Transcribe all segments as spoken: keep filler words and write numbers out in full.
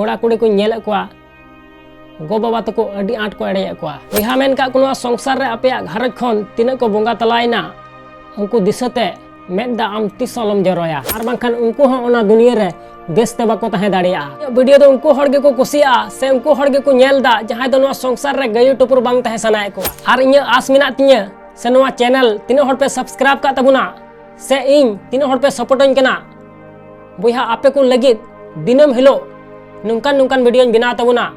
ᱠᱚᱲᱟ ᱠᱩᱲᱤ ᱠᱚᱧ ᱧᱮᱞᱮᱫ ᱠᱚᱣᱟ, ᱜᱚ ᱵᱟᱵᱟ ᱛᱟᱠᱚ ᱟᱹᱰᱤ ᱟᱸᱴ ᱠᱚ ᱮᱲᱮᱭᱮᱫ ᱠᱚᱣᱟ᱾ ᱵᱚᱭᱦᱟ, ᱢᱮᱱ ᱠᱟᱜ ᱠᱚ, ᱱᱚᱣᱟ ᱥᱚᱝᱥᱟᱨ ᱨᱮ ᱟᱯᱮᱭᱟᱜ ᱜᱷᱟᱨᱚᱸᱡᱽ ᱠᱷᱚᱱ ᱛᱤᱱᱟᱹᱜ ᱠᱚ ᱵᱚᱸᱜᱟ ᱛᱟᱞᱟᱭᱮᱱᱟ, ᱩᱱᱠᱩ ᱫᱤᱥᱟᱹᱛᱮ ᱢᱮᱫ ᱫᱟᱜ ᱟᱢ ᱛᱤᱥ ᱦᱚᱸ ᱟᱞᱚᱢ ᱡᱚᱨᱚᱭᱟ, ᱟᱨ ᱵᱟᱝᱠᱷᱟᱱ ᱩᱱᱠᱩ ᱦᱚᱸ ᱚᱱᱟ ᱫᱩᱱᱤᱭᱟᱹ ᱨᱮ ᱵᱮᱥ ᱛᱮ ᱵᱟᱠᱚ ᱛᱟᱦᱮᱸ ᱫᱟᱲᱮᱭᱟᱜᱼᱟ᱾ ᱤᱧᱟᱹᱜ ᱵᱷᱤᱰᱤᱭᱳ ᱫᱚ ᱩᱱᱠᱩ ᱦᱚᱲ ᱜᱮᱠᱚ ᱠᱩᱥᱤᱭᱟᱜᱼᱟ ᱥᱮ ᱩᱱᱠᱩ ᱦᱚᱲ ᱜᱮᱠᱚ ᱧᱮᱞ ᱫᱟ, ᱡᱟᱦᱟᱸᱭ ᱫᱚ ᱱᱚᱣᱟ ᱥᱚᱝᱥᱟᱨ ᱨᱮ ᱜᱟᱹᱭᱩ ᱴᱩᱯᱩᱨ ᱵᱟᱝ ᱛᱟᱦᱮᱸ ᱥᱟᱱᱟᱭᱮᱫ ᱠᱚᱣᱟ᱾ ᱟᱨ ᱤᱧᱟᱹᱜ ᱟᱥ ᱢᱮᱱᱟᱜ ᱛᱤᱧᱟᱹ ᱥᱮ ᱱᱚᱣᱟ ᱪᱮᱱᱮᱞ ᱛᱤᱱᱟᱹᱜ ᱦᱚᱲ ᱯᱮ ᱥᱟᱵᱥᱠᱨᱟᱭᱤᱵ ᱠᱟᱜ ᱛᱟᱵᱚᱱᱟ ᱥᱮ ᱤᱧ ᱛᱤᱱᱟᱹᱜ ᱦᱚᱲ ᱯᱮ ᱥᱟᱯᱳᱨᱴᱟᱹᱧ ᱠᱟᱱᱟ, ᱵᱚᱭᱦᱟ, ᱟᱯᱮ ᱠᱚ ᱞᱟᱹᱜᱤᱫ ᱫᱤᱱᱟᱹᱢ ᱦᱤᱞᱳᱜ ᱱᱚᱝᱠᱟᱱ ᱱᱚᱝᱠᱟᱱ ᱵᱷᱤᱰᱤᱭᱳᱧ ᱵᱮᱱᱟᱣ ᱛᱟᱵᱚᱱᱟ,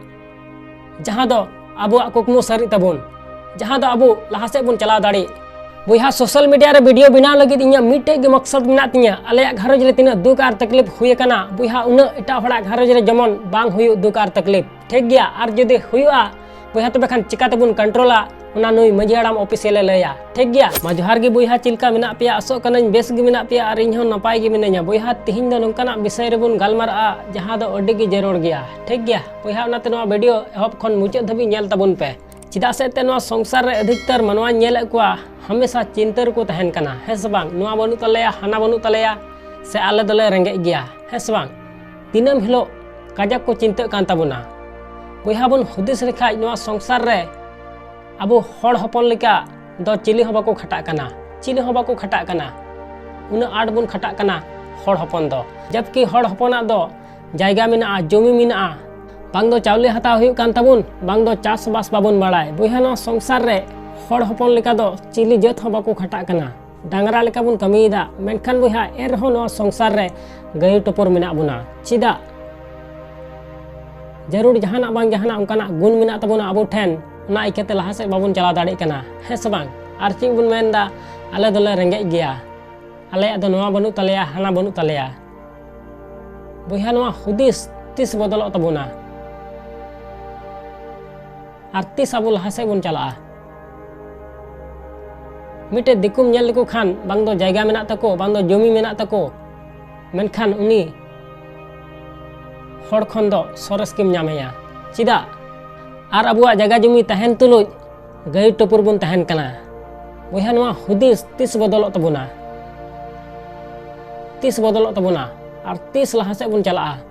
ᱡᱟᱦᱟᱸ ᱫᱚ ᱟᱵᱚᱣᱟᱜ ᱠᱩᱠᱢᱩ ᱥᱟᱹᱨᱤᱜ ᱛᱟᱵᱚᱱ, ᱡᱟᱦᱟᱸ ᱫᱚ ᱟᱵᱚ ᱞᱟᱦᱟ ᱥᱮᱫ ᱵᱚᱱ ᱪᱟᱞᱟᱣ ᱫᱟᱲᱮᱜ᱾ ᱵᱚᱭᱦᱟ, ᱥᱳᱥᱟᱞ ᱢᱤᱰᱤᱭᱟ ᱨᱮ ᱵᱷᱤᱰᱤᱭᱳ ᱵᱮᱱᱟᱣ ᱞᱟᱹᱜᱤᱫ ᱤᱧᱟᱹᱜ ᱢᱤᱫᱴᱮᱡ ᱜᱮ ᱢᱚᱠᱥᱚᱫ ᱢᱮᱱᱟᱜ ᱛᱤᱧᱟᱹ, ᱟᱞᱮᱭᱟᱜ ᱜᱷᱟᱨᱚᱸᱡᱽ ᱨᱮ ᱛᱤᱱᱟᱹᱜ ᱫᱩᱠ ᱟᱨ ᱛᱟᱠᱞᱤᱯ ᱦᱩᱭ ᱟᱠᱟᱱᱟ, ᱵᱚᱭᱦᱟ, ᱩᱱᱟᱹᱜ ᱮᱴᱟᱜ ᱦᱚᱲᱟᱜ ᱜᱷᱟᱨᱚᱸᱡᱽ ᱨᱮ ᱡᱮᱢᱚᱱ ᱵᱟᱝ ᱦᱩᱭᱩᱜ ᱫᱩᱠ ᱟᱨ ᱛᱟᱠᱞᱤᱯ, ᱴᱷᱤᱠ ᱜᱮᱭᱟ? ᱟᱨ ᱡᱩᱫᱤ ᱦᱩᱭᱩᱜᱼᱟ, ᱵᱚᱭᱦᱟ, ᱛᱚᱵᱮ ᱠᱷᱟᱱ ᱪᱤᱠᱟ ᱛᱮᱵᱚᱱ ᱠᱚᱱᱴᱨᱳᱞᱟ, ᱚᱱᱟ ᱱᱩᱭ ᱢᱟᱹᱡᱷᱤ ᱦᱟᱲᱟᱢ ᱚᱯᱷᱤᱥᱤᱭᱟᱞᱮ ᱞᱟᱹᱭᱟ, ᱴᱷᱤᱠ ᱜᱮᱭᱟ? ᱢᱟ ᱡᱚᱦᱟᱨ ᱜᱮ ᱵᱚᱭᱦᱟ, ᱪᱮᱫ ᱞᱮᱠᱟ ᱢᱮᱱᱟᱜ ᱯᱮᱭᱟ? ᱟᱥᱚᱜ ᱠᱟᱹᱱᱟᱹᱧ ᱵᱮᱥ ᱜᱮ ᱢᱮᱱᱟᱜ ᱯᱮᱭᱟ ᱟᱨ ᱤᱧ ᱦᱚᱸ ᱱᱟᱯᱟᱭ ᱜᱮ ᱢᱤᱱᱟᱹᱧᱟ᱾ ᱵᱚᱭᱦᱟ, ᱛᱤᱦᱤᱧ ᱫᱚ ᱱᱚᱝᱠᱟᱱᱟᱜ ᱵᱤᱥᱚᱭ ᱨᱮᱵᱚᱱ ᱜᱟᱞᱢᱟᱨᱟᱜᱼᱟ, ᱡᱟᱦᱟᱸ ᱫᱚ ᱟᱹᱰᱤ ᱜᱮ ᱡᱟᱹᱨᱩᱲ ᱜᱮᱭᱟ, ᱴᱷᱤᱠ ᱜᱮᱭᱟ? ᱵᱚᱭᱦᱟ, ᱚᱱᱟᱛᱮ ᱱᱚᱣᱟ ᱵᱷᱤᱰᱤᱭᱳ ᱮᱦᱚᱵ ᱠᱷᱚᱱ ᱢᱩᱪᱟᱹᱫ ᱫᱷᱟᱹᱵᱤᱡ ᱧᱮᱞ ᱛᱟᱵᱚᱱ ᱯᱮ᱾ ᱪᱮᱫᱟᱜ ᱥᱮ ᱮᱱᱛᱮ ᱱᱚᱣᱟ ᱥᱚᱝᱥᱟᱨ ᱨᱮ ᱟᱹᱫᱷᱤᱠᱛᱟᱨ ᱢᱟᱱᱣᱟᱧ ᱧᱮᱞᱮᱫ ᱠᱚᱣᱟ, ᱦᱟᱢᱮᱥᱟ ᱪᱤᱱᱛᱟᱹ ᱨᱮᱠᱚ ᱛᱟᱦᱮᱱ ᱠᱟᱱᱟ, ᱦᱮᱸ ᱥᱮ ᱵᱟᱝ? ᱱᱚᱣᱟ ᱵᱟᱹᱱᱩᱜ ᱛᱟᱞᱮᱭᱟ, ᱦᱟᱱᱟ ᱵᱟᱹᱱᱩᱜ ᱛᱟᱞᱮᱭᱟ, ᱥᱮ ᱟᱞᱮ ᱫᱚᱞᱮ ᱨᱮᱸᱜᱮᱡ ᱜᱮᱭᱟ, ᱦᱮᱸ ᱥᱮ ᱵᱟᱝ? ᱫᱤᱱᱟᱹᱢ ᱦᱤᱞᱳᱜ ᱠᱟᱡᱟᱠ ᱠᱚ ᱪᱤᱱᱛᱟᱹᱜ ᱠᱟᱱ ᱛᱟᱵᱚᱱᱟ᱾ ᱵᱚᱭᱦᱟ, ᱵᱚᱱ ᱦᱩᱫᱤᱥ ᱞᱮᱠᱷᱟᱡ ᱱᱚᱣᱟ ᱥᱚᱝᱥᱟᱨ ᱨᱮ ᱟᱵᱚ ᱦᱚᱲ ᱦᱚᱯᱚᱱ ᱞᱮᱠᱟ ᱫᱚ ᱪᱤᱞᱤ ᱦᱚᱸ ᱵᱟᱠᱚ ᱠᱷᱟᱴᱟᱜ ᱠᱟᱱᱟ, ᱪᱤᱞᱤ ᱦᱚᱸ ᱵᱟᱠᱚ ᱠᱷᱟᱴᱟᱜ ᱠᱟᱱᱟ᱾ ᱩᱱᱟᱹᱜ ᱟᱸᱴ ᱵᱚᱱ ᱠᱷᱟᱴᱟᱜ ᱠᱟᱱᱟ ᱦᱚᱲ ᱦᱚᱯᱚᱱ ᱫᱚ, ᱡᱟᱵᱠᱤ ᱦᱚᱲ ᱦᱚᱯᱚᱱᱟᱜ ᱫᱚ ᱡᱟᱭᱜᱟ ᱢᱮᱱᱟᱜᱼᱟ, ᱡᱚᱢᱤ ᱢᱮᱱᱟᱜᱼᱟ, ᱵᱟᱝ ᱫᱚ ᱪᱟᱣᱞᱮ ᱦᱟᱛᱟᱣ ᱦᱩᱭᱩᱜ ᱠᱟᱱ ᱛᱟᱵᱚᱱ, ᱵᱟᱝ ᱫᱚ ᱪᱟᱥᱵᱟᱥ ᱵᱟᱵᱚᱱ ᱵᱟᱲᱟᱭ᱾ ᱵᱚᱭᱦᱟ, ᱱᱚᱣᱟ ᱥᱚᱝᱥᱟᱨ ᱨᱮ ᱦᱚᱲ ᱦᱚᱯᱚᱱ ᱞᱮᱠᱟ ᱫᱚ ᱪᱤᱞᱤ ᱡᱟᱹᱛ ᱦᱚᱸ ᱵᱟᱠᱚ ᱠᱷᱟᱴᱟᱜ ᱠᱟᱱᱟ᱾ ᱰᱟᱝᱨᱟ ᱞᱮᱠᱟ ᱵᱚᱱ ᱠᱟᱹᱢᱤᱭᱮᱫᱟ, ᱢᱮᱱᱠᱷᱟᱱ ᱵᱚᱭᱦᱟ, ᱮᱱ ᱨᱮᱦᱚᱸ ᱱᱚᱣᱟ ᱥᱚᱝᱥᱟᱨ ᱨᱮ ᱜᱟᱹᱭᱩ ᱴᱚᱯᱚᱨ ᱢᱮᱱᱟᱜ ᱵᱚᱱᱟ᱾ ᱪᱮᱫᱟᱜ? ᱡᱟᱹᱨᱩᱲ ᱡᱟᱦᱟᱱᱟᱜ ᱵᱟᱝ ᱡᱟᱦᱟᱱᱟᱜ ᱚᱱᱠᱟᱱᱟᱜ ᱜᱩᱱ ᱢᱮᱱᱟᱜ ᱛᱟᱵᱚᱱᱟ ᱟᱵᱚ ᱴᱷᱮᱱ, ᱚᱱᱟ ᱤᱠᱟᱹᱛᱮ ᱞᱟᱦᱟ ᱥᱮᱫ ᱵᱟᱵᱚᱱ ᱪᱟᱞᱟᱣ ᱫᱟᱲᱮᱭᱟᱜ ᱠᱟᱱᱟ, ᱦᱮᱸ ᱥᱮ ᱵᱟᱝ? ᱟᱨ ᱪᱮᱫ ᱵᱚᱱ ᱢᱮᱱᱫᱟ, ᱟᱞᱮ ᱫᱚᱞᱮ ᱨᱮᱸᱜᱮᱡ ᱜᱮᱭᱟ, ᱟᱞᱮᱭᱟᱜ ᱫᱚ ᱱᱚᱣᱟ ᱵᱟᱹᱱᱩᱜ ᱛᱟᱞᱮᱭᱟ, ᱦᱟᱱᱟ ᱵᱟᱹᱱᱩᱜ ᱛᱟᱞᱮᱭᱟ᱾ ᱵᱚᱭᱦᱟ, ᱱᱚᱣᱟ ᱦᱩᱫᱤᱥ ᱛᱤᱥ ᱵᱚᱫᱚᱞᱚᱜ ᱛᱟᱵᱚᱱᱟ? ᱟᱨ ᱛᱤᱥ ᱟᱵᱚ ᱞᱟᱦᱟ ᱥᱮᱫ ᱵᱚᱱ ᱪᱟᱞᱟᱜᱼᱟ? ᱢᱤᱫᱴᱮᱡ ᱫᱤᱠᱩᱢ ᱧᱮᱞ ᱞᱮᱠᱚ ᱠᱷᱟᱱ, ᱵᱟᱝ ᱫᱚ ᱡᱟᱭᱜᱟ ᱢᱮᱱᱟᱜ ᱛᱟᱠᱚ, ᱵᱟᱝ ᱫᱚ ᱡᱚᱢᱤ ᱢᱮᱱᱟᱜ ᱛᱟᱠᱚ, ᱢᱮᱱᱠᱷᱟᱱ ᱩᱱᱤ ᱦᱚᱲ ᱠᱷᱚᱱ ᱫᱚ ᱥᱚᱨᱮᱥ ᱜᱮᱢ ᱧᱟᱢᱮᱭᱟ᱾ ᱪᱮᱫᱟᱜ? ᱟᱨ ᱟᱵᱚᱣᱟᱜ ᱡᱟᱭᱜᱟ ᱡᱚᱢᱤ ᱛᱟᱦᱮᱱ ᱛᱩᱞᱩᱡ ᱜᱟᱹᱭᱩ ᱴᱩᱯᱩᱨ ᱵᱚᱱ ᱛᱟᱦᱮᱱ ᱠᱟᱱᱟ᱾ ᱵᱚᱭᱦᱟ, ᱱᱚᱣᱟ ᱦᱩᱫᱤᱥ ᱛᱤᱥ ᱵᱚᱫᱚᱞᱚᱜ ᱛᱟᱵᱚᱱᱟ? ᱛᱤᱥ ᱵᱚᱫᱚᱞᱚᱜ ᱛᱟᱵᱚᱱᱟ? ᱟᱨ ᱛᱤᱥ ᱞᱟᱦᱟ ᱥᱮᱫ ᱵᱚᱱ ᱪᱟᱞᱟᱜᱼᱟ?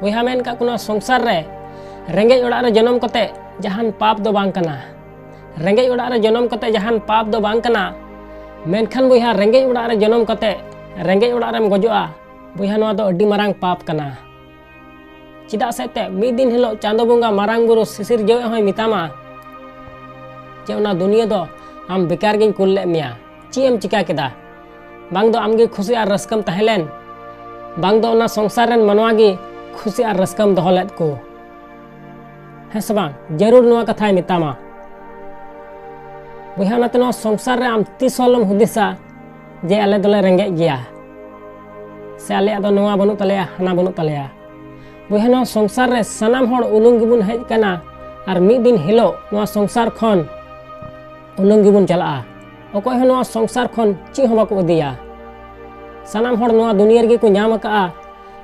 ᱵᱚᱭᱦᱟ, ᱢᱮᱱ ᱠᱟᱜ ᱠᱚ, ᱱᱚᱣᱟ ᱥᱚᱝᱥᱟᱨ ᱨᱮ ᱨᱮᱸᱜᱮᱡ ᱚᱲᱟᱜ ᱨᱮ ᱡᱚᱱᱚᱢ ᱠᱟᱛᱮ ᱡᱟᱦᱟᱱ ᱯᱟᱯ ᱫᱚ ᱵᱟᱝ ᱠᱟᱱᱟ᱾ ᱨᱮᱸᱜᱮᱡ ᱚᱲᱟᱜ ᱨᱮ ᱡᱚᱱᱚᱢ ᱠᱟᱛᱮ ᱡᱟᱦᱟᱱ ᱯᱟᱯ ᱫᱚ ᱵᱟᱝ ᱠᱟᱱᱟ᱾ ᱢᱮᱱᱠᱷᱟᱱ ᱵᱚᱭᱦᱟ, ᱨᱮᱸᱜᱮᱡ ᱚᱲᱟᱜ ᱨᱮ ᱡᱚᱱᱚᱢ ᱠᱟᱛᱮ ᱨᱮᱸᱜᱮᱡ ᱚᱲᱟᱜ ᱨᱮᱢ ᱜᱚᱡᱚᱜᱼᱟ, ᱵᱚᱭᱦᱟ, ᱱᱚᱣᱟ ᱫᱚ ᱟᱹᱰᱤ ᱢᱟᱨᱟᱝ ᱯᱟᱯ ᱠᱟᱱᱟ᱾ ᱪᱮᱫᱟᱜ ᱥᱮ ᱮᱱᱛᱮᱫ ᱢᱤᱫ ᱫᱤᱱ ᱦᱤᱞᱳᱜ ᱪᱟᱸᱫᱚ ᱵᱚᱸᱜᱟ ᱢᱟᱨᱟᱝ ᱵᱩᱨᱩ ᱥᱤᱥᱤᱨᱡᱟᱹᱣᱤᱡ ᱦᱚᱸᱭ ᱢᱮᱛᱟᱢᱟ ᱡᱮ ᱚᱱᱟ ᱫᱩᱱᱤᱭᱟᱹ ᱫᱚ ᱟᱢ ᱵᱮᱠᱟᱨ ᱜᱤᱧ ᱠᱩᱞ ᱞᱮᱫ ᱢᱮᱭᱟ, ᱪᱮᱫ ᱮᱢ ᱪᱤᱠᱟ ᱠᱮᱫᱟ? ᱵᱟᱝ ᱫᱚ ᱟᱢᱜᱮ ᱠᱷᱩᱥᱤ ᱟᱨ ᱨᱟᱹᱥᱠᱟᱹᱢ ᱛᱟᱦᱮᱸ ᱞᱮᱱ, ᱵᱟᱝ ᱫᱚ ᱚᱱᱟ ᱥᱚᱝᱥᱟᱨ ᱨᱮᱱ ᱢᱟᱱᱣᱟ ᱜᱮ ᱠᱷᱩᱥᱤ ᱟᱨ ᱨᱟᱹᱥᱠᱟᱹᱢ ᱫᱚᱦᱚ ᱞᱮᱫ ᱠᱚ᱾ ᱦᱮᱸ ᱥᱮ ᱵᱟᱝ? ᱡᱟᱹᱨᱩᱲ ᱱᱚᱣᱟ ᱠᱟᱛᱷᱟᱭ ᱢᱮᱛᱟᱢᱟ᱾ ᱵᱚᱭᱦᱟ, ᱚᱱᱟᱛᱮ ᱱᱚᱣᱟ ᱥᱚᱝᱥᱟᱨ ᱨᱮ ᱟᱢ ᱛᱤᱥ ᱦᱚᱸ ᱟᱞᱚᱢ ᱦᱩᱫᱤᱥᱟ ᱡᱮ ᱟᱞᱮ ᱫᱚᱞᱮ ᱨᱮᱸᱜᱮᱡ ᱜᱮᱭᱟ, ᱥᱮ ᱟᱞᱮᱭᱟᱜ ᱫᱚ ᱱᱚᱣᱟ ᱵᱟᱹᱱᱩᱜ ᱛᱟᱞᱮᱭᱟ, ᱦᱟᱱᱟ ᱵᱟᱹᱱᱩᱜ ᱛᱟᱞᱮᱭᱟ᱾ ᱵᱚᱭᱦᱟ, ᱱᱚᱣᱟ ᱥᱚᱝᱥᱟᱨ ᱨᱮ ᱥᱟᱱᱟᱢ ᱦᱚᱲ ᱩᱞᱩᱝ ᱜᱮᱵᱚᱱ ᱦᱮᱡ ᱟᱠᱟᱱᱟ, ᱟᱨ ᱢᱤᱫ ᱫᱤᱱ ᱦᱤᱞᱳᱜ ᱱᱚᱣᱟ ᱥᱚᱝᱥᱟᱨ ᱠᱷᱚᱱ ᱩᱞᱩᱝ ᱜᱮᱵᱚᱱ ᱪᱟᱞᱟᱜᱼᱟ᱾ ᱚᱠᱚᱭ ᱦᱚᱸ ᱱᱚᱣᱟ ᱥᱚᱝᱥᱟᱨ ᱠᱷᱚᱱ ᱪᱮᱫ ᱦᱚᱸ ᱵᱟᱠᱚ ᱤᱫᱤᱭᱟ᱾ ᱥᱟᱱᱟᱢ ᱦᱚᱲ ᱱᱚᱣᱟ ᱫᱩᱱᱤᱭᱟᱹ ᱨᱮᱜᱮ ᱠᱚ ᱧᱟᱢ ᱟᱠᱟᱫᱼᱟ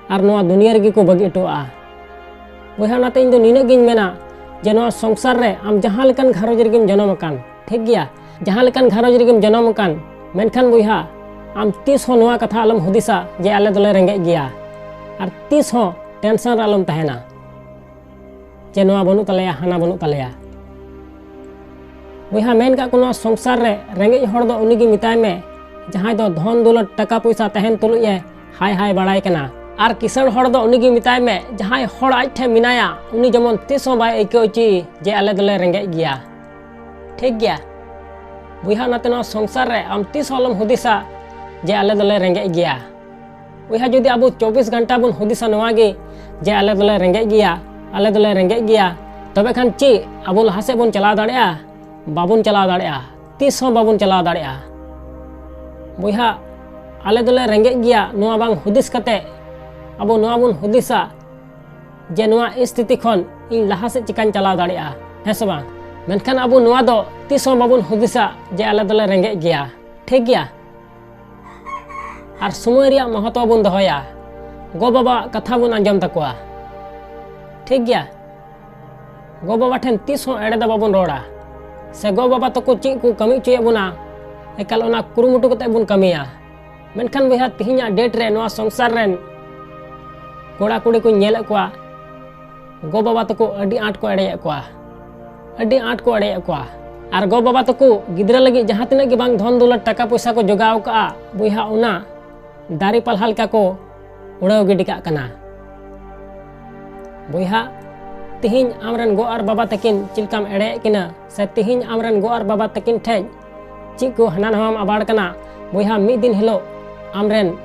ᱟᱨ ᱱᱚᱣᱟ ᱫᱩᱱᱤᱭᱟᱹ ᱨᱮᱜᱮ ᱠᱚ ᱵᱟᱹᱜᱤ ᱦᱚᱴᱚᱣᱟᱜᱼᱟ᱾ ᱵᱚᱭᱦᱟ, ᱚᱱᱟᱛᱮ ᱤᱧ ᱫᱚ ᱱᱤᱱᱟᱹᱜ ᱜᱤᱧ ᱢᱮᱱᱟ ᱡᱮ ᱱᱚᱣᱟ ᱥᱚᱝᱥᱟᱨ ᱨᱮ ᱟᱢ ᱡᱟᱦᱟᱸ ᱞᱮᱠᱟᱱ ᱜᱷᱟᱨᱚᱸᱡᱽ ᱨᱮᱜᱮᱢ ᱡᱚᱱᱚᱢ ᱟᱠᱟᱱ, ᱴᱷᱤᱠ ᱜᱮᱭᱟ, ᱡᱟᱦᱟᱸ ᱞᱮᱠᱟᱱ ᱜᱷᱟᱨᱚᱸᱡᱽ ᱨᱮᱜᱮᱢ ᱡᱚᱱᱚᱢ ᱟᱠᱟᱱ, ᱢᱮᱱᱠᱷᱟᱱ ᱵᱚᱭᱦᱟ, ᱟᱢ ᱛᱤᱥ ᱦᱚᱸ ᱱᱚᱣᱟ ᱠᱟᱛᱷᱟ ᱟᱞᱚᱢ ᱦᱩᱫᱤᱥᱟ ᱡᱮ ᱟᱞᱮ ᱫᱚᱞᱮ ᱨᱮᱸᱜᱮᱡ ᱜᱮᱭᱟ, ᱟᱨ ᱛᱤᱥ ᱦᱚᱸ ᱴᱮᱱᱥᱚᱱ ᱨᱮ ᱟᱞᱚᱢ ᱛᱟᱦᱮᱱᱟ ᱡᱮ ᱱᱚᱣᱟ ᱵᱟᱹᱱᱩᱜ ᱛᱟᱞᱮᱭᱟ, ᱦᱟᱱᱟ ᱵᱟᱹᱱᱩᱜ ᱛᱟᱞᱮᱭᱟ᱾ ᱵᱚᱭᱦᱟ, ᱢᱮᱱ ᱠᱟᱜ ᱠᱚ, ᱱᱚᱣᱟ ᱥᱚᱝᱥᱟᱨ ᱨᱮ ᱨᱮᱸᱜᱮᱡ ᱦᱚᱲ ᱫᱚ ᱩᱱᱤ ᱜᱮ ᱢᱮᱛᱟᱭ ᱢᱮ, ᱡᱟᱦᱟᱸᱭ ᱫᱚ ᱫᱷᱚᱱ ᱫᱚᱞᱚᱛ ᱴᱟᱠᱟ ᱯᱚᱭᱥᱟ ᱛᱟᱦᱮᱱ ᱛᱩᱞᱩᱡ ᱮ ᱦᱟᱭ ᱦᱟᱭ ᱵᱟᱲᱟᱭ ᱠᱟᱱᱟ᱾ ᱟᱨ ᱠᱤᱥᱟᱹᱬ ᱦᱚᱲ ᱫᱚ ᱩᱱᱤ ᱜᱮ ᱢᱮᱛᱟᱭ ᱢᱮ, ᱡᱟᱦᱟᱸᱭ ᱦᱚᱲ ᱟᱡ ᱴᱷᱮᱱ ᱢᱮᱱᱟᱭᱟ, ᱩᱱᱤ ᱡᱮᱢᱚᱱ ᱛᱤᱥ ᱦᱚᱸ ᱵᱟᱭ ᱟᱹᱭᱠᱟᱹᱣ ᱦᱚᱪᱚᱭ ᱡᱮ ᱟᱞᱮ ᱫᱚᱞᱮ ᱨᱮᱸᱜᱮᱡ ᱜᱮᱭᱟ᱾ ᱴᱷᱤᱠ ᱜᱮᱭᱟ ᱵᱚᱭᱦᱟ, ᱚᱱᱟᱛᱮ ᱱᱚᱣᱟ ᱥᱚᱝᱥᱟᱨ ᱨᱮ ᱟᱢ ᱛᱤᱥ ᱦᱚᱸ ᱟᱞᱚᱢ ᱦᱩᱫᱤᱥᱟ ᱡᱮ ᱟᱞᱮ ᱫᱚᱞᱮ ᱨᱮᱸᱜᱮᱡ ᱜᱮᱭᱟ᱾ ᱵᱚᱭᱦᱟ, ᱡᱩᱫᱤ ᱟᱵᱚ ᱪᱚᱵᱵᱤᱥ ᱜᱷᱚᱱᱴᱟ ᱵᱚᱱ ᱦᱩᱫᱤᱥᱟ ᱱᱚᱣᱟ ᱜᱮ ᱡᱮ ᱟᱞᱮ ᱫᱚᱞᱮ ᱨᱮᱸᱜᱮᱡ ᱜᱮᱭᱟ, ᱟᱞᱮ ᱫᱚᱞᱮ ᱨᱮᱸᱜᱮᱡ ᱜᱮᱭᱟ, ᱛᱚᱵᱮ ᱠᱷᱟᱱ ᱪᱮᱫ ᱟᱵᱚ ᱞᱟᱦᱟ ᱥᱮᱫ ᱵᱚᱱ ᱪᱟᱞᱟᱣ ᱫᱟᱲᱮᱭᱟᱜᱼᱟ? ᱵᱟᱵᱚᱱ ᱪᱟᱞᱟᱣ ᱫᱟᱲᱮᱭᱟᱜᱼᱟ, ᱛᱤᱥ ᱦᱚᱸ ᱵᱟᱵᱚᱱ ᱪᱟᱞᱟᱣ ᱫᱟᱲᱮᱭᱟᱜᱼᱟ᱾ ᱵᱚᱭᱦᱟ, ᱟᱞᱮ ᱫᱚᱞᱮ ᱨᱮᱸᱜᱮᱡ ᱜᱮᱭᱟ, ᱱᱚᱣᱟ ᱵᱟᱝ ᱦᱩᱫᱤᱥ ᱠᱟᱛᱮ ᱟᱵᱚ ᱱᱚᱣᱟ ᱵᱚᱱ ᱦᱩᱫᱤᱥᱟ ᱡᱮ ᱱᱚᱣᱟ ᱥᱛᱷᱤᱛᱤ ᱠᱷᱚᱱ ᱤᱧ ᱞᱟᱦᱟ ᱥᱮᱫ ᱪᱤᱠᱟᱹᱧ ᱪᱟᱞᱟᱣ ᱫᱟᱲᱮᱭᱟᱜᱼᱟ, ᱦᱮᱸ ᱥᱮ ᱵᱟᱝ? ᱢᱮᱱᱠᱷᱟᱱ ᱟᱵᱚ ᱱᱚᱣᱟ ᱫᱚ ᱛᱤᱥ ᱦᱚᱸ ᱵᱟᱵᱚᱱ ᱦᱩᱫᱤᱥᱟ ᱡᱮ ᱟᱞᱮ ᱫᱚᱞᱮ ᱨᱮᱸᱜᱮᱡ ᱜᱮᱭᱟ, ᱴᱷᱤᱠ ᱜᱮᱭᱟ? ᱟᱨ ᱥᱚᱢᱚᱭ ᱨᱮᱭᱟᱜ ᱢᱚᱦᱚᱛᱚ ᱵᱚᱱ ᱫᱚᱦᱚᱭᱟ, ᱜᱚ ᱵᱟᱵᱟᱣᱟᱜ ᱠᱟᱛᱷᱟ ᱵᱚᱱ ᱟᱸᱡᱚᱢ ᱛᱟᱠᱚᱣᱟ, ᱴᱷᱤᱠ ᱜᱮᱭᱟ? ᱜᱚ ᱵᱟᱵᱟ ᱴᱷᱮᱱ ᱛᱤᱥ ᱦᱚᱸ ᱮᱲᱮ ᱫᱚ ᱵᱟᱵᱚᱱ ᱨᱚᱲᱟ, ᱥᱮ ᱜᱚ ᱵᱟᱵᱟ ᱛᱟᱠᱚ ᱪᱮᱫ ᱠᱚ ᱠᱟᱹᱢᱤ ᱦᱚᱪᱚᱭᱮᱫ ᱵᱚᱱᱟ, ᱮᱠᱟᱞ ᱚᱱᱟ ᱠᱩᱨᱩᱢᱩᱴᱩ ᱠᱟᱛᱮ ᱵᱚᱱ ᱠᱟᱹᱢᱤᱭᱟ᱾ ᱢᱮᱱᱠᱷᱟᱱ ᱵᱚᱭᱦᱟ, ᱛᱮᱦᱮᱧᱟᱜ date ᱨᱮ ᱱᱚᱣᱟ ᱥᱚᱝᱥᱟᱨ ᱨᱮᱱ ᱠᱚᱲᱟ ᱠᱩᱲᱤ ᱠᱚᱧ ᱧᱮᱞᱮᱫ ᱠᱚᱣᱟ, ᱜᱚ ᱵᱟᱵᱟ ᱛᱟᱠᱚ ᱟᱹᱰᱤ ᱟᱸᱴ ᱠᱚ ᱮᱲᱮᱭᱮᱫ ᱠᱚᱣᱟ, ᱟᱹᱰᱤ ᱟᱸᱴ ᱠᱚ ᱮᱲᱮᱭᱮᱫ ᱠᱚᱣᱟ᱾ ᱟᱨ ᱜᱚ ᱵᱟᱵᱟ ᱛᱟᱠᱚ ᱜᱤᱫᱽᱨᱟᱹ ᱞᱟᱹᱜᱤᱫ ᱡᱟᱦᱟᱸ ᱛᱤᱱᱟᱹᱜ ᱜᱮ ᱵᱟᱝ ᱫᱷᱚᱱ ᱫᱚᱞᱚᱛ, ᱴᱟᱠᱟ ᱯᱚᱭᱥᱟ ᱠᱚ ᱡᱚᱜᱟᱣ ᱠᱟᱜᱼᱟ, ᱵᱚᱭᱦᱟ, ᱚᱱᱟ ᱫᱟᱨᱮ ᱯᱟᱞᱦᱟ ᱞᱮᱠᱟ ᱠᱚ ᱩᱲᱟᱹᱣ ᱜᱤᱰᱤ ᱠᱟᱜ ᱠᱟᱱᱟ᱾ ᱵᱚᱭᱦᱟ, ᱛᱮᱦᱮᱧ ᱟᱢᱨᱮᱱ ᱜᱚ ᱟᱨ ᱵᱟᱵᱟ ᱛᱟᱹᱠᱤᱱ ᱪᱮᱫ ᱞᱮᱠᱟᱢ ᱮᱲᱮᱭᱮᱫ ᱠᱤᱱᱟ, ᱥᱮ ᱛᱮᱦᱮᱧ ᱟᱢᱨᱮᱱ ᱜᱚ ᱟᱨ ᱵᱟᱵᱟ ᱛᱟᱹᱠᱤᱱ ᱴᱷᱮᱡ ᱪᱮᱫ ᱠᱚ ᱦᱟᱱᱟ ᱱᱟᱣᱟᱢ ᱟᱵᱟᱲ ᱠᱟᱱᱟ, ᱵᱚᱭᱦᱟ, ᱢᱤᱫ ᱫᱤᱱ ᱦᱤᱞᱳᱜ ᱟᱢᱨᱮᱱ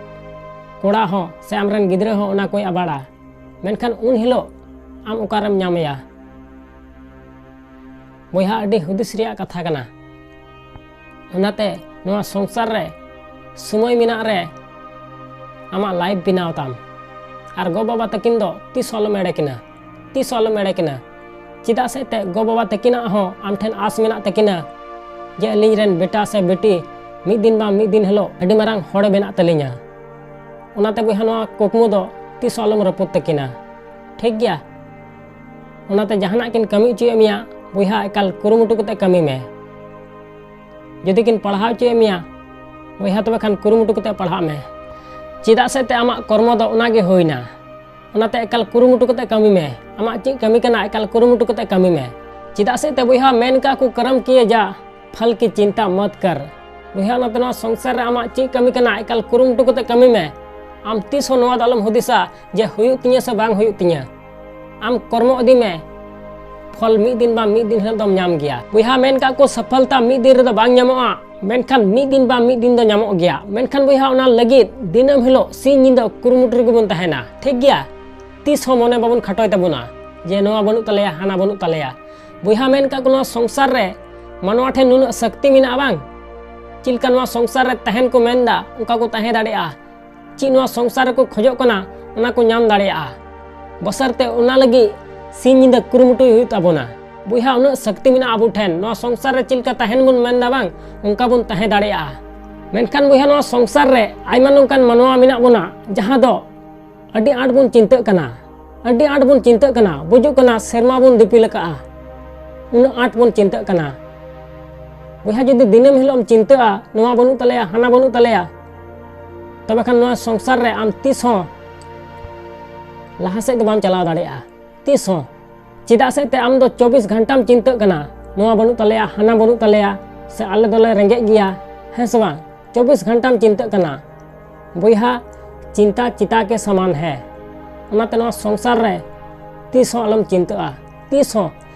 ᱠᱚᱲᱟ ᱦᱚᱸ ᱥᱮ ᱟᱢᱨᱮᱱ ᱜᱤᱫᱽᱨᱟᱹ ᱦᱚᱸ ᱚᱱᱟ ᱠᱚᱭ ᱟᱵᱟᱲᱟ᱾ ᱢᱮᱱᱠᱷᱟᱱ ᱩᱱ ᱦᱤᱞᱳᱜ ᱟᱢ ᱚᱠᱟᱨᱮᱢ ᱧᱟᱢᱮᱭᱟ? ᱵᱚᱭᱦᱟ, ᱟᱹᱰᱤ ᱦᱩᱫᱤᱥ ᱨᱮᱭᱟᱜ ᱠᱟᱛᱷᱟ ᱠᱟᱱᱟ᱾ ᱚᱱᱟᱛᱮ ᱱᱚᱣᱟ ᱥᱚᱝᱥᱟᱨ ᱨᱮ ᱥᱚᱢᱚᱭ ᱢᱮᱱᱟᱜ ᱨᱮ ᱟᱢᱟᱜ ᱞᱟᱭᱤᱯᱷ ᱵᱮᱱᱟᱣ ᱛᱟᱢ᱾ ᱟᱨ ᱜᱚ ᱵᱟᱵᱟ ᱛᱟᱹᱠᱤᱱ ᱫᱚ ᱛᱤᱥ ᱦᱚᱸ ᱟᱞᱚᱢ ᱮᱲᱮ ᱠᱤᱱᱟ, ᱛᱤᱥ ᱦᱚᱸ ᱟᱞᱚᱢ ᱮᱲᱮ ᱠᱤᱱᱟ᱾ ᱪᱮᱫᱟᱜ ᱥᱮ ᱮᱱᱛᱮᱫ ᱜᱚ ᱵᱟᱵᱟ ᱛᱟᱹᱠᱤᱱᱟᱜ ᱦᱚᱸ ᱟᱢ ᱴᱷᱮᱱ ᱟᱥ ᱢᱮᱱᱟᱜ ᱛᱟᱹᱠᱤᱱᱟ ᱡᱮ ᱟᱹᱞᱤᱧ ᱨᱮᱱ ᱵᱮᱴᱟ ᱥᱮ ᱵᱤᱴᱤ ᱢᱤᱫ ᱫᱤᱱ ᱵᱟᱝ ᱢᱤᱫ ᱫᱤᱱ ᱦᱤᱞᱳᱜ ᱟᱹᱰᱤ ᱢᱟᱨᱟᱝ ᱦᱚᱲᱮ ᱵᱮᱱᱟᱜ ᱛᱟᱹᱞᱤᱧᱟ᱾ ᱚᱱᱟᱛᱮ ᱵᱚᱭᱦᱟ, ᱱᱚᱣᱟ ᱠᱩᱠᱢᱩ ᱫᱚ ᱛᱤᱥ ᱦᱚᱸ ᱟᱞᱚᱢ ᱨᱟᱹᱯᱩᱫ ᱛᱟᱹᱠᱤᱱᱟ, ᱴᱷᱤᱠ ᱜᱮᱭᱟ? ᱚᱱᱟᱛᱮ ᱡᱟᱦᱟᱱᱟᱜ ᱠᱤᱱ ᱠᱟᱹᱢᱤ ᱦᱚᱪᱚᱭᱮᱫ ᱢᱮᱭᱟ ᱵᱚᱭᱦᱟ, ᱮᱠᱟᱞ ᱠᱩᱨᱩᱢᱩᱴᱩ ᱠᱟᱛᱮ ᱠᱟᱹᱢᱤ ᱢᱮ᱾ ᱡᱩᱫᱤ ᱠᱤᱱ ᱯᱟᱲᱦᱟᱣ ᱦᱚᱪᱚᱭᱮᱫ ᱢᱮᱭᱟ ᱵᱚᱭᱦᱟ, ᱛᱚᱵᱮ ᱠᱷᱟᱱ ᱠᱩᱨᱩᱢᱩᱴᱩ ᱠᱟᱛᱮ ᱯᱟᱲᱦᱟᱜ ᱢᱮ᱾ ᱪᱮᱫᱟᱜ ᱥᱮ ᱮᱱᱛᱮᱫ ᱟᱢᱟᱜ ᱠᱚᱨᱢᱚ ᱫᱚ ᱚᱱᱟ ᱜᱮ ᱦᱩᱭᱱᱟ᱾ ᱚᱱᱟᱛᱮ ᱮᱠᱟᱞ ᱠᱩᱨᱩᱢᱩᱴᱩ ᱠᱟᱛᱮ ᱠᱟᱹᱢᱤ ᱢᱮ᱾ ᱟᱢᱟᱜ ᱪᱮᱫ ᱠᱟᱹᱢᱤ ᱠᱟᱱᱟ, ᱮᱠᱟᱞ ᱠᱩᱨᱩᱢᱩᱴᱩ ᱠᱟᱛᱮ ᱠᱟᱹᱢᱤ ᱢᱮ᱾ ᱪᱮᱫᱟᱜ ᱥᱮ ᱮᱱᱛᱮᱫ ᱵᱚᱭᱦᱟ, ᱢᱮᱱ ᱠᱟᱜ ᱠᱚ, ᱠᱟᱨᱢ ᱠᱤᱭᱮ ᱡᱟ ᱯᱷᱚᱞ ᱠᱤ ᱪᱤᱱᱛᱟ ᱢᱚᱛ ᱠᱟᱨ᱾ ᱵᱚᱭᱦᱟ, ᱚᱱᱟᱛᱮ ᱱᱚᱣᱟ ᱥᱚᱝᱥᱟᱨ ᱨᱮ ᱟᱢᱟᱜ ᱪᱮᱫ ᱠᱟᱹᱢᱤ ᱠᱟᱱᱟ, ᱮᱠᱟᱞ ᱠᱩᱨᱩᱢᱩᱴᱩ ᱠᱟᱛᱮ ᱠᱟᱹᱢᱤ ᱢᱮ᱾ ᱟᱢ ᱛᱤᱥ ᱦᱚᱸ ᱱᱚᱣᱟ ᱫᱚ ᱟᱞᱚᱢ ᱦᱩᱫᱤᱥᱟ ᱡᱮ ᱦᱩᱭᱩᱜ ᱛᱤᱧᱟᱹ ᱥᱮ ᱵᱟᱝ ᱦᱩᱭᱩᱜ ᱛᱤᱧᱟᱹ᱾ ᱟᱢ ᱠᱚᱨᱢᱚ ᱤᱫᱤ ᱢᱮ, ᱯᱷᱚᱞ ᱢᱤᱫ ᱫᱤᱱ ᱵᱟᱝ ᱢᱤᱫ ᱫᱤᱱ ᱦᱤᱞᱳᱜ ᱫᱚᱢ ᱧᱟᱢ ᱜᱮᱭᱟ᱾ ᱵᱚᱭᱦᱟ, ᱢᱮᱱ ᱠᱟᱜ ᱠᱚ, ᱥᱚᱯᱷᱚᱞᱛᱟ ᱢᱤᱫ ᱫᱤᱱ ᱨᱮᱫᱚ ᱵᱟᱝ ᱧᱟᱢᱚᱜᱼᱟ, ᱢᱮᱱᱠᱷᱟᱱ ᱢᱤᱫ ᱫᱤᱱ ᱵᱟᱝ ᱢᱤᱫ ᱫᱤᱱ ᱫᱚ ᱧᱟᱢᱚᱜ ᱜᱮᱭᱟ᱾ ᱢᱮᱱᱠᱷᱟᱱ ᱵᱚᱭᱦᱟ, ᱚᱱᱟ ᱞᱟᱹᱜᱤᱫ ᱫᱤᱱᱟᱹᱢ ᱦᱤᱞᱳᱜ ᱥᱤᱧ ᱧᱤᱫᱟᱹ ᱠᱩᱨᱩᱢᱩᱴᱩ ᱨᱮᱜᱮ ᱵᱚᱱ ᱛᱟᱦᱮᱱᱟ, ᱴᱷᱤᱠ ᱜᱮᱭᱟ? ᱛᱤᱥ ᱦᱚᱸ ᱢᱚᱱᱮ ᱵᱟᱵᱚᱱ ᱠᱷᱟᱴᱚᱭ ᱛᱟᱵᱚᱱᱟ ᱡᱮ ᱱᱚᱣᱟ ᱵᱟᱹᱱᱩᱜ ᱛᱟᱞᱮᱭᱟ, ᱦᱟᱱᱟ ᱵᱟᱹᱱᱩᱜ ᱛᱟᱞᱮᱭᱟ᱾ ᱵᱚᱭᱦᱟ, ᱢᱮᱱ ᱠᱟᱜ ᱠᱚ, ᱱᱚᱣᱟ ᱥᱚᱝᱥᱟᱨ ᱨᱮ ᱢᱟᱱᱣᱟ ᱴᱷᱮᱱ ᱱᱩᱱᱟᱹᱜ ᱥᱚᱠᱛᱤ ᱢᱮᱱᱟᱜᱼᱟ ᱵᱟᱝ? ᱪᱮᱫ ᱞᱮᱠᱟ ᱱᱚᱣᱟ ᱥᱚᱝᱥᱟᱨ ᱨᱮ ᱛᱟᱦᱮᱱ ᱠᱚ ᱢᱮᱱᱫᱟ, ᱚᱱᱠᱟ ᱠᱚ ᱛᱟᱦᱮᱸ ᱫᱟᱲᱮᱭᱟᱜᱼᱟ᱾ ᱪᱮᱫ ᱱᱚᱣᱟ ᱥᱚᱝᱥᱟᱨ ᱨᱮᱠᱚ ᱠᱷᱚᱡᱚᱜ ᱠᱟᱱᱟ, ᱚᱱᱟ ᱠᱚ ᱧᱟᱢ ᱫᱟᱲᱮᱭᱟᱜᱼᱟ᱾ ᱵᱚᱥᱚᱨᱛᱮ ᱚᱱᱟ ᱞᱟᱹᱜᱤᱫ ᱥᱤᱧ ᱧᱤᱫᱟᱹ ᱠᱩᱨᱩᱢᱩᱴᱩᱭ ᱦᱩᱭᱩᱜ ᱛᱟᱵᱚᱱᱟ᱾ ᱵᱚᱭᱦᱟ, ᱩᱱᱟᱹᱜ ᱥᱚᱠᱛᱤ ᱢᱮᱱᱟᱜᱼᱟ ᱟᱵᱚ ᱴᱷᱮᱱ, ᱱᱚᱣᱟ ᱥᱚᱝᱥᱟᱨ ᱨᱮ ᱪᱮᱫ ᱞᱮᱠᱟ ᱛᱟᱦᱮᱱ ᱵᱚᱱ ᱢᱮᱱᱫᱟ ᱵᱟᱝ, ᱚᱱᱠᱟ ᱵᱚᱱ ᱛᱟᱦᱮᱸ ᱫᱟᱲᱮᱭᱟᱜᱼᱟ᱾ ᱢᱮᱱᱠᱷᱟᱱ ᱵᱚᱭᱦᱟ, ᱱᱚᱣᱟ ᱥᱚᱝᱥᱟᱨ ᱨᱮ ᱟᱭᱢᱟ ᱱᱚᱝᱠᱟᱱ ᱢᱟᱱᱣᱟ ᱢᱮᱱᱟᱜ ᱵᱚᱱᱟ, ᱡᱟᱦᱟᱸ ᱫᱚ ᱟᱹᱰᱤ ᱟᱸᱴ ᱵᱚᱱ ᱪᱤᱱᱛᱟᱹᱜ ᱠᱟᱱᱟ, ᱟᱹᱰᱤ ᱟᱸᱴ ᱵᱚᱱ ᱪᱤᱱᱛᱟᱹᱜ ᱠᱟᱱᱟ, ᱵᱩᱡᱩᱜ ᱠᱟᱱᱟ ᱥᱮᱨᱢᱟ ᱵᱚᱱ ᱫᱤᱯᱤᱞ ᱟᱠᱟᱫᱼᱟ, ᱩᱱᱟᱹᱜ ᱟᱸᱴ ᱵᱚᱱ ᱪᱤᱱᱛᱟᱹᱜ ᱠᱟᱱᱟ᱾ ᱵᱚᱭᱦᱟ, ᱡᱩᱫᱤ ᱫᱤᱱᱟᱹᱢ ᱦᱤᱞᱳᱜ ᱮᱢ ᱪᱤᱱᱛᱟᱹᱜᱼᱟ, ᱱᱚᱣᱟ ᱵᱟᱹᱱᱩᱜ ᱛᱟᱞᱮᱭᱟ, ᱦᱟᱱᱟ ᱵᱟᱹᱱᱩᱜ ᱛᱟᱞᱮᱭᱟ, ᱛᱚᱵᱮ ᱠᱷᱟᱱ ᱱᱚᱣᱟ ᱥᱚᱝᱥᱟᱨ ᱨᱮ ᱟᱢ ᱛᱤᱥ ᱦᱚᱸ ᱞᱟᱦᱟ ᱥᱮᱫ ᱫᱚ ᱵᱟᱢ ᱪᱟᱞᱟᱣ ᱫᱟᱲᱮᱭᱟᱜᱼᱟ ᱛᱤᱥ ᱦᱚᱸ᱾ ᱪᱮᱫᱟᱜ ᱥᱮ ᱛᱮ ᱟᱢ ᱫᱚ ᱪᱚᱵᱵᱤᱥ ᱜᱷᱚᱱᱴᱟᱢ ᱪᱤᱱᱛᱟᱹᱜ ᱠᱟᱱᱟ, ᱱᱚᱣᱟ ᱵᱟᱹᱱᱩᱜ ᱛᱟᱞᱮᱭᱟ, ᱦᱟᱱᱟ ᱵᱟᱹᱱᱩᱜ ᱛᱟᱞᱮᱭᱟ, ᱥᱮ ᱟᱞᱮ ᱫᱚᱞᱮ ᱨᱮᱸᱜᱮᱡ ᱜᱮᱭᱟ, ᱦᱮᱸ ᱥᱮ ᱵᱟᱝ? ᱪᱚᱵᱵᱤᱥ ᱜᱷᱚᱱᱴᱟᱢ ᱪᱤᱱᱛᱟᱹᱜ ᱠᱟᱱᱟ᱾ ᱵᱚᱭᱦᱟ, ᱪᱤᱱᱛᱟ ᱪᱤᱛᱟ ᱠᱮ ᱥᱟᱢᱟᱱ ᱦᱮ᱾ ᱚᱱᱟᱛᱮ ᱱᱚᱣᱟ ᱥᱚᱝᱥᱟᱨ ᱨᱮ ᱛᱤᱥ ᱦᱚᱸ ᱟᱞᱚᱢ ᱪᱤᱱᱛᱟᱹᱜᱼᱟ᱾ ᱛᱤᱥ ᱦᱚᱸ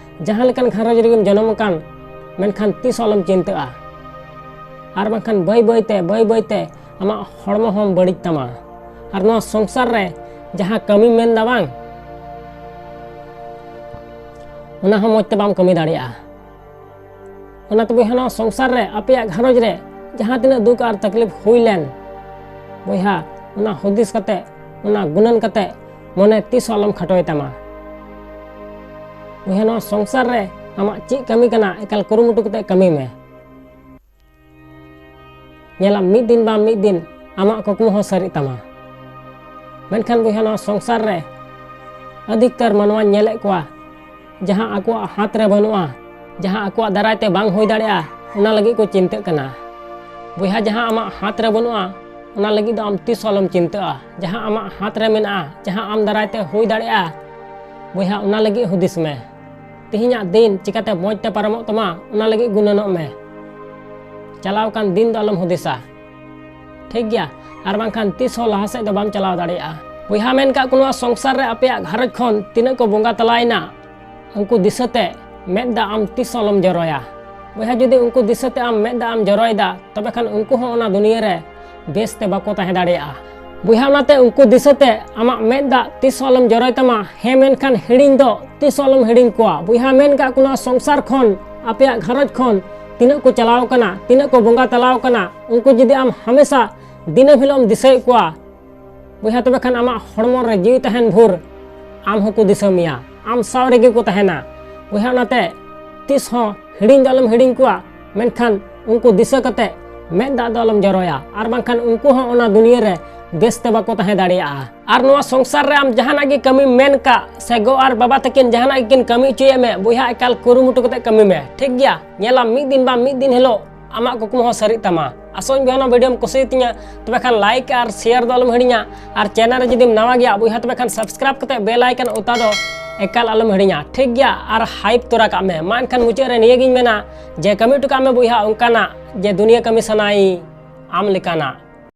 ᱡᱟᱦᱟᱸ ᱞᱮᱠᱟᱱ ᱜᱷᱟᱨᱚᱸᱡᱽ ᱨᱮᱜᱮᱢ ᱡᱚᱱᱚᱢ ᱟᱠᱟᱱ, ᱢᱮᱱᱠᱷᱟᱱ ᱛᱤᱥ ᱦᱚᱸ ᱟᱞᱚᱢ ᱪᱤᱱᱛᱟᱹᱜᱼᱟ᱾ ᱟᱨ ᱵᱟᱝᱠᱷᱟᱱ ᱵᱟᱹᱭ ᱵᱟᱹᱭ ᱛᱮ, ᱵᱟᱹᱭ ᱵᱟᱹᱭ ᱛᱮ ᱟᱢᱟᱜ ᱦᱚᱲᱢᱚ ᱦᱚᱸ ᱵᱟᱹᱲᱤᱡ ᱛᱟᱢᱟ᱾ ᱟᱨ ᱱᱚᱣᱟ ᱥᱚᱝᱥᱟᱨ ᱨᱮ ᱡᱟᱦᱟᱸ ᱠᱟᱹᱢᱤᱢ ᱢᱮᱱᱫᱟ ᱵᱟᱝ, ᱚᱱᱟ ᱦᱚᱸ ᱢᱚᱡᱽ ᱛᱮ ᱵᱟᱢ ᱠᱟᱹᱢᱤ ᱫᱟᱲᱮᱭᱟᱜᱼᱟ᱾ ᱚᱱᱟᱛᱮ ᱵᱚᱭᱦᱟ, ᱱᱚᱣᱟ ᱥᱚᱝᱥᱟᱨ ᱨᱮ, ᱟᱯᱮᱭᱟᱜ ᱜᱷᱟᱨᱚᱸᱡᱽ ᱨᱮ ᱡᱟᱦᱟᱸ ᱛᱤᱱᱟᱹᱜ ᱫᱩᱠ ᱟᱨ ᱛᱟᱠᱞᱤᱯ ᱦᱩᱭ ᱞᱮᱱ, ᱵᱚᱭᱦᱟ, ᱚᱱᱟ ᱦᱩᱫᱤᱥ ᱠᱟᱛᱮ, ᱚᱱᱟ ᱜᱩᱱᱟᱹᱱ ᱠᱟᱛᱮ ᱢᱚᱱᱮ ᱛᱤᱥ ᱦᱚᱸ ᱟᱞᱚᱢ ᱠᱷᱟᱴᱚᱭ ᱛᱟᱢᱟ᱾ ᱵᱚᱭᱦᱟ, ᱱᱚᱣᱟ ᱥᱚᱝᱥᱟᱨ ᱨᱮ ᱟᱢᱟᱜ ᱪᱮᱫ ᱠᱟᱹᱢᱤ ᱠᱟᱱᱟ, ᱮᱠᱟᱞ ᱠᱩᱨᱩᱢᱩᱴᱩ ᱠᱟᱛᱮ ᱠᱟᱹᱢᱤ ᱢᱮ᱾ ᱧᱮᱞᱟᱢ, ᱢᱤᱫ ᱫᱤᱱ ᱵᱟᱝ ᱢᱤᱫ ᱫᱤᱱ ᱟᱢᱟᱜ ᱠᱩᱠᱢᱩ ᱦᱚᱸ ᱥᱟᱹᱨᱤᱜ ᱛᱟᱢᱟ᱾ ᱢᱮᱱᱠᱷᱟᱱ ᱵᱚᱭᱦᱟ, ᱱᱚᱣᱟ ᱥᱚᱝᱥᱟᱨ ᱨᱮ ᱟᱹᱫᱷᱤᱠᱛᱟᱨ ᱢᱟᱱᱣᱟᱧ ᱧᱮᱞᱮᱫ ᱠᱚᱣᱟ, ᱡᱟᱦᱟᱸ ᱟᱠᱚᱣᱟᱜ ᱦᱟᱛ ᱨᱮ ᱵᱟᱹᱱᱩᱜᱼᱟ, ᱡᱟᱦᱟᱸ ᱟᱠᱚᱣᱟᱜ ᱫᱟᱨᱟᱭ ᱛᱮ ᱵᱟᱝ ᱦᱩᱭ ᱫᱟᱲᱮᱭᱟᱜᱼᱟ, ᱚᱱᱟ ᱞᱟᱹᱜᱤᱫ ᱠᱚ ᱪᱤᱱᱛᱟᱹᱜ ᱠᱟᱱᱟ᱾ ᱵᱚᱭᱦᱟ, ᱡᱟᱦᱟᱸ ᱟᱢᱟᱜ ᱦᱟᱛ ᱨᱮ ᱵᱟᱹᱱᱩᱜᱼᱟ, ᱚᱱᱟ ᱞᱟᱹᱜᱤᱫ ᱫᱚ ᱟᱢ ᱛᱤᱥ ᱦᱚᱸ ᱟᱞᱚᱢ ᱪᱤᱱᱛᱟᱹᱜᱼᱟ᱾ ᱡᱟᱦᱟᱸ ᱟᱢᱟᱜ ᱦᱟᱛ ᱨᱮ ᱢᱮᱱᱟᱜᱼᱟ, ᱡᱟᱦᱟᱸ ᱟᱢ ᱫᱟᱨᱟᱭ ᱛᱮ ᱦᱩᱭ ᱫᱟᱲᱮᱭᱟᱜᱼᱟ, ᱵᱚᱭᱦᱟ, ᱚᱱᱟ ᱞᱟᱹᱜᱤᱫ ᱦᱩᱫᱤᱥ ᱢᱮ᱾ ᱛᱮᱦᱮᱧᱟᱜ ᱫᱤᱱ ᱪᱤᱠᱟᱛᱮ ᱢᱚᱡᱽ ᱛᱮ ᱯᱟᱨᱚᱢᱚᱜ ᱛᱟᱢᱟ, ᱚᱱᱟ ᱞᱟᱹᱜᱤᱫ ᱜᱩᱱᱟᱹᱱᱚᱜ ᱢᱮ᱾ ᱪᱟᱞᱟᱣ ᱟᱠᱟᱱ ᱫᱤᱱ ᱫᱚ ᱟᱞᱚᱢ ᱦᱩᱫᱤᱥᱟ, ᱴᱷᱤᱠ ᱜᱮᱭᱟ? ᱟᱨ ᱵᱟᱝᱠᱷᱟᱱ ᱛᱤᱥ ᱦᱚᱸ ᱞᱟᱦᱟ ᱥᱮᱫ ᱫᱚ ᱵᱟᱢ ᱪᱟᱞᱟᱣ ᱫᱟᱲᱮᱭᱟᱜᱼᱟ᱾ ᱵᱚᱭᱦᱟ, ᱢᱮᱱ ᱠᱟᱜ ᱠᱚ, ᱱᱚᱣᱟ ᱥᱚᱝᱥᱟᱨ ᱨᱮ ᱟᱯᱮᱭᱟᱜ ᱜᱷᱟᱨᱚᱸᱡᱽ ᱠᱷᱚᱱ ᱛᱤᱱᱟᱹᱜ ᱠᱚ ᱵᱚᱸᱜᱟ ᱛᱟᱞᱟᱭᱮᱱᱟ, ᱩᱱᱠᱩ ᱫᱤᱥᱟᱹᱛᱮ ᱢᱮᱫ ᱫᱟᱜ ᱟᱢ ᱛᱤᱥ ᱦᱚᱸ ᱟᱞᱚᱢ ᱡᱚᱨᱚᱭᱟ᱾ ᱵᱚᱭᱦᱟ, ᱡᱩᱫᱤ ᱩᱱᱠᱩ ᱫᱤᱥᱟᱹᱛᱮ ᱟᱢ ᱢᱮᱫ ᱫᱟᱜ ᱮᱢ ᱡᱚᱨᱚᱭᱮᱫᱟ, ᱛᱚᱵᱮ ᱠᱷᱟᱱ ᱩᱱᱠᱩ ᱦᱚᱸ ᱚᱱᱟ ᱫᱩᱱᱤᱭᱟᱹ ᱨᱮ ᱵᱮᱥ ᱛᱮ ᱵᱟᱠᱚ ᱛᱟᱦᱮᱸ ᱫᱟᱲᱮᱭᱟᱜᱼᱟ᱾ ᱵᱚᱭᱦᱟ, ᱚᱱᱟᱛᱮ ᱩᱱᱠᱩ ᱫᱤᱥᱟᱹᱛᱮ ᱟᱢᱟᱜ ᱢᱮᱫ ᱫᱟᱜ ᱛᱤᱥ ᱦᱚᱸ ᱟᱞᱚᱢ ᱡᱚᱨᱚᱭ ᱛᱟᱢᱟ᱾ ᱦᱮᱸ, ᱢᱮᱱᱠᱷᱟᱱ ᱦᱤᱲᱤᱧ ᱫᱚ ᱛᱤᱥ ᱦᱚᱸ ᱟᱞᱚᱢ ᱦᱤᱲᱤᱧ ᱠᱚᱣᱟ᱾ ᱵᱚᱭᱦᱟ, ᱢᱮᱱ ᱠᱟᱜ ᱠᱚ, ᱱᱚᱣᱟ ᱥᱚᱝᱥᱟᱨ ᱠᱷᱚᱱ, ᱟᱯᱮᱭᱟᱜ ᱜᱷᱟᱨᱚᱸᱡᱽ ᱠᱷᱚᱱ ᱛᱤᱱᱟᱹᱜ ᱠᱚ ᱪᱟᱞᱟᱣ ᱠᱟᱱᱟ, ᱛᱤᱱᱟᱹᱜ ᱠᱚ ᱵᱚᱸᱜᱟ ᱛᱟᱞᱟᱣ ᱠᱟᱱᱟ, ᱩᱱᱠᱩ ᱡᱩᱫᱤ ᱟᱢ ᱦᱟᱢᱮᱥᱟ ᱫᱤᱱᱟᱹᱢ ᱦᱤᱞᱳᱜ ᱮᱢ ᱫᱤᱥᱟᱹᱭᱮᱫ ᱠᱚᱣᱟ, ᱵᱚᱭᱦᱟ, ᱛᱚᱵᱮ ᱠᱷᱟᱱ ᱟᱢᱟᱜ ᱦᱚᱲᱢᱚ ᱨᱮ ᱡᱤᱣᱤ ᱛᱟᱦᱮᱱ ᱵᱷᱳᱨ ᱟᱢ ᱦᱚᱸᱠᱚ ᱫᱤᱥᱟᱹ ᱢᱮᱭᱟ, ᱟᱢ ᱥᱟᱶ ᱨᱮᱜᱮ ᱠᱚ ᱛᱟᱦᱮᱱᱟ᱾ ᱵᱚᱭᱦᱟ, ᱚᱱᱟᱛᱮ ᱛᱤᱥ ᱦᱚᱸ ᱦᱤᱲᱤᱧ ᱫᱚ ᱟᱞᱚᱢ ᱦᱤᱲᱤᱧ ᱠᱚᱣᱟ, ᱢᱮᱱᱠᱷᱟᱱ ᱩᱱᱠᱩ ᱫᱤᱥᱟᱹ ᱠᱟᱛᱮ ᱢᱮᱫ ᱫᱟᱜ ᱫᱚ ᱟᱞᱚᱢ ᱡᱚᱨᱚᱭᱟ, ᱟᱨ ᱵᱟᱝᱠᱷᱟᱱ ᱩᱱᱠᱩ ᱦᱚᱸ ᱚᱱᱟ ᱫᱩᱱᱤᱭᱟᱹ ᱨᱮ ᱵᱮᱥ ᱛᱮ ᱵᱟᱠᱚ ᱛᱟᱦᱮᱸ ᱫᱟᱲᱮᱭᱟᱜᱼᱟ᱾ ᱟᱨ ᱱᱚᱣᱟ ᱥᱚᱝᱥᱟᱨ ᱨᱮ ᱟᱢ ᱡᱟᱦᱟᱱᱟᱜ ᱜᱮ ᱠᱟᱹᱢᱤᱢ ᱢᱮᱱ ᱠᱟᱜ, ᱥᱮ ᱜᱚ ᱟᱨ ᱵᱟᱵᱟ ᱛᱟᱹᱠᱤᱱ ᱡᱟᱦᱟᱱᱟᱜ ᱜᱮᱠᱤᱱ ᱠᱟᱹᱢᱤ ᱦᱚᱪᱚᱭᱮᱫ ᱢᱮ, ᱵᱚᱭᱦᱟ, ᱮᱠᱟᱞ ᱠᱩᱨᱩᱢᱩᱴᱩ ᱠᱟᱛᱮ ᱠᱟᱹᱢᱤ ᱢᱮ, ᱴᱷᱤᱠ ᱜᱮᱭᱟ? ᱧᱮᱞᱟᱢ, ᱢᱤᱫ ᱫᱤᱱ ᱵᱟᱝ ᱢᱤᱫ ᱫᱤᱱ ᱦᱤᱞᱳᱜ ᱟᱢᱟᱜ ᱠᱩᱠᱢᱩ ᱦᱚᱸ ᱥᱟᱹᱨᱤᱜ ᱛᱟᱢᱟ᱾ ᱟᱥᱚᱜ ᱟᱹᱧ ᱵᱚᱭᱦᱟ ᱱᱚᱣᱟ ᱵᱷᱤᱰᱤᱭᱳᱢ ᱠᱩᱥᱤᱭᱟᱛᱤᱧᱟ, ᱛᱚᱵᱮ ᱠᱷᱟᱱ ᱞᱟᱭᱤᱠ ᱟᱨ ᱥᱮᱭᱟᱨ ᱫᱚ ᱟᱞᱚᱢ ᱦᱤᱲᱤᱧᱟ᱾ ᱟᱨ ᱪᱮᱱᱮᱞ ᱨᱮ ᱡᱩᱫᱤᱢ ᱱᱟᱣᱟ ᱜᱮᱭᱟ ᱵᱚᱭᱦᱟ, ᱛᱚᱵᱮ ᱠᱷᱟᱱ ᱥᱟᱵᱥᱠᱨᱟᱭᱤᱵ ᱠᱟᱛᱮ ᱵᱮᱞ ᱟᱭᱠᱚᱱ ᱚᱛᱟ ᱫᱚ ᱮᱠᱟᱞ ᱟᱞᱚᱢ ᱦᱤᱲᱤᱧᱟ, ᱴᱷᱤᱠ ᱜᱮᱭᱟ? ᱟᱨ ᱦᱟᱭᱤᱯ ᱛᱚᱨᱟ ᱠᱟᱜ ᱢᱮ᱾ ᱢᱟ ᱮᱱᱠᱷᱟᱱ ᱢᱩᱪᱟᱹᱫ ᱨᱮ ᱱᱤᱭᱟᱹᱜᱤᱧ ᱢᱮᱱᱟ ᱡᱮ ᱠᱟᱹᱢᱤ ᱦᱚᱴᱚ ᱠᱟᱜ ᱢᱮ ᱵᱚᱭᱦᱟ ᱚᱱᱠᱟᱱᱟᱜ ᱡᱮ ᱫᱩᱱᱤᱭᱟᱹ ᱠᱟᱹᱢᱤ ᱥᱟᱱᱟᱭ ᱟᱢ ᱞᱮᱠᱟᱱᱟᱜ᱾